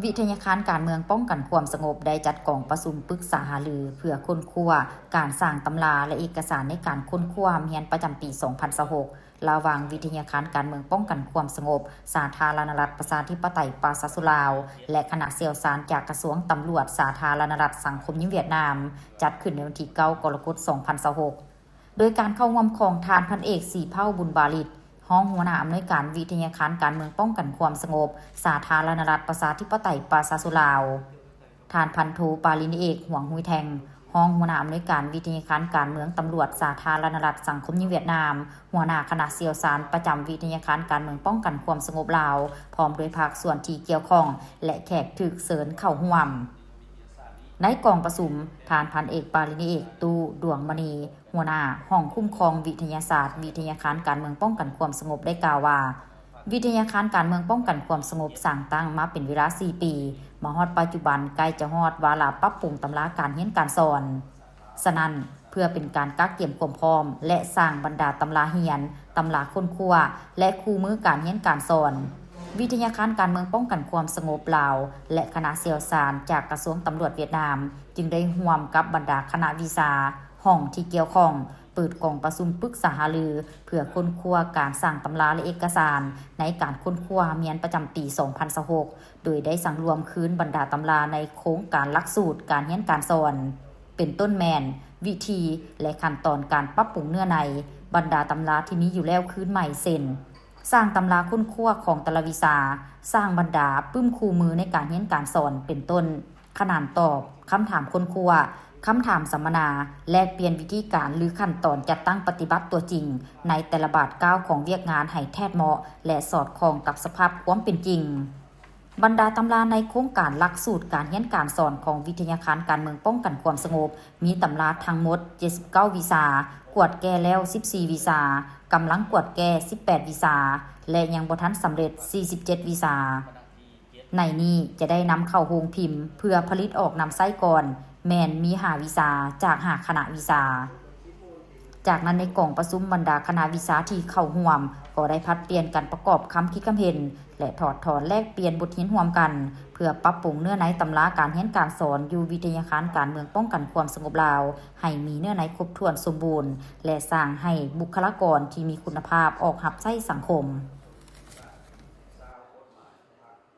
ວິທະຍາຄານການເມືອງປ້ອງກັນຄວາມສະຫງົບ ໄດ້ຈັດກອງປະຊຸມປຶກສາຫາລື ເພື່ອຄົ້ນຄວ້າການສ້າງຕຳລາ ແລະ ເອກະສານໃນການຄົ້ນຄວ້າຮ່ຳຮຽນປະຈຳປີສອງພັນຊາວຫົກ ລະຫວ່າງວິທະຍາຄານການເມືອງປ້ອງກັນຄວາມສະຫງົບ ສາທາລະນະລັດປະຊາທິປະໄຕປະຊາຊົນລາວ ແລະ ຄະນະຊ່ຽວຊານຈາກກະຊວງຕຳຫຼວດສາທາລະນະລັດສັງຄົມຍິງຫວຽດນາມ, ຈັດຂຶ້ນໃນວັນທີເກົ້າ ກໍລະກົດ ສອງພັນຊາວຫົກ ໂດຍການເຂົ້າຮ່ວມຂອງທ່ານພັນເອກ ສີເຜົ່າ ບຸນບາລິດ ຮອງຫົວໜ້າອຳນວຍການວິທະຍາຄານການເມືອງປ້ອງກັນຄວາມສະຫງົບ ສາທາລະນະລັດປະຊາທິປະໄຕປະຊາຊົນລາວ, ທ່ານພັນໂທ ປາລິນເອກ ຫວງຮຸຍແທງ ຮອງຫົວໜ້າອຳນວຍການວິທະຍາຄານການເມືອງຕຳຫຼວດສາທາລະນະລັດສັງຄົມຍິງຫວຽດນາມ, ຫົວໜ້າຄະນະຊ່ຽວຊານປະຈຳວິທະຍາຄານການເມືອງປ້ອງກັນຄວາມສະຫງົບລາວ, ພ້ອມດ້ວຍພາກສ່ວນທີ່ກ່ຽວຂ້ອງ ແລະ ແຂກຖືກເຊີນເຂົ້າຮ່ວມ. ໃນກອງປະຊຸມ, ທ່ານພັນເອກ ປາລິນເອກ ຕູ້ ດວງມະນີ ຫົວໜ້າຫ້ອງຄຸ້ມຄອງວິທະຍາສາດ ວິທະຍາຄານການເມືອງປ້ອງກັນຄວາມສະຫງົບ ໄດ້ກ່າວວ່າ, ວິທະຍາຄານການເມືອງປ້ອງກັນຄວາມສະຫງົບສ້າງຕັ້ງມາເປັນເວລາສີ່ປີ, ມາຮອດປັດຈຸບັນໃກ້ຈະຮອດວາລະປັບປຸງຕຳລາການຮຽນການສອນ. ສະນັ້ນ, ເພື່ອເປັນການກະກຽມຄວາມພ້ອມ ແລະ ສ້າງບັນດາຕຳລາຮຽນ, ຕຳລາຄົ້ນຄວ້າ ແລະ ຄູ່ມືການຮຽນການສອນ, ວິທະຍາຄານການເມືອງປ້ອງກັນຄວາມສະຫງົບລາວ ແລະ ຄະນະຊ່ຽວຊານຈາກກະຊວງຕຳຫຼວດຫວຽດນາມ ຈຶ່ງໄດ້ຮ່ວມກັບບັນດາຄະນະວິຊາ, ຫ້ອງທີ່ກ່ຽວຂ້ອງ ເປີດກອງປະຊຸມປຶກສາຫາລື ເພື່ອຄົ້ນຄວ້າການສ້າງຕຳລາ ແລະ ເອກະສານໃນການຄົ້ນຄວ້າຮ່ຳຮຽນປະຈຳປີສອງພັນຊາວຫົກ ໂດຍໄດ້ສັງລວມຄືນບັນດາຕຳລາໃນໂຄງການຫຼັກສູດການຮຽນການສອນ, ເປັນຕົ້ນແມ່ນ ວິທີ ແລະ ຂັ້ນຕອນການປັບປຸງເນື້ອໃນບັນດາຕຳລາທີ່ມີຢູ່ແລ້ວຄືນໃໝ່ ເຊັ່ນ ສ້າງຕຳລາຄົ້ນຄວ້າຂອງແຕ່ລະວິຊາ, ສ້າງບັນດາປຶ້ມຄູ່ມືໃນການຮຽນການສອນ ເປັນຕົ້ນ ຂະໜານຕອບຄຳຖາມຄົ້ນຄວ້າ, ຄຳຖາມສຳມະນາ, ແລກປ່ຽນວິທີການ ຫຼື ຂັ້ນຕອນຈັດຕັ້ງປະຕິບັດຕົວຈິງໃນແຕ່ລະບາດກ້າວຂອງວຽກງານໃຫ້ແທດເໝາະ ແລະ ສອດຄ່ອງກັບສະພາບຄວາມເປັນຈິງ. ບັນດາຕຳລາໃນໂຄງການຫຼັກສູດການຮຽນການສອນຂອງວິທະຍາຄານການເມືອງປ້ອງກັນຄວາມສະຫງົບ ມີຕຳລາທັງໝົດເຈັດສິບເກົ້າວິຊາ, ກວດແກ້ແລ້ວສິບສີ່ວິຊາ, ກຳລັງກວດແກ້ສິບແປດວິຊາ ແລະ ຍັງບໍ່ທັນສຳເລັດສີ່ສິບເຈັດວິຊາ. ໃນນີ້ຈະໄດ້ນຳເຂົ້າໂຮງພິມເພື່ອຜະລິດອອກນຳໃຊ້ກ່ອນ ແມ່ນມີຫ້າວິຊາຈາກຫ້າຄະນະວິຊາ. ຈາກນັ້ນໃນກອງປະຊຸມບັນດາຄະນະວິຊາທີ່ເຂົ້າຮ່ວມ ກໍໄດ້ຜັດປ່ຽນກັນປະກອບຄຳຄິດຄຳເຫັນ ແລະ ຖອດຖອນແລກປ່ຽນບົດຮຽນຮ່ວມກັນ ເພື່ອປັບປຸງເນື້ອໃນຕຳລາການຮຽນການສອນຢູ່ວິທະຍາຄານການເມືອງປ້ອງກັນຄວາມສະຫງົບລາວ ໃຫ້ມີເນື້ອໃນຄົບຖ້ວນສົມບູນ ແລະ ສ້າງໃຫ້ບຸກຄະລາກອນທີ່ມີຄຸນນະພາບອອກຮັບໃຊ້ສັງຄົມ.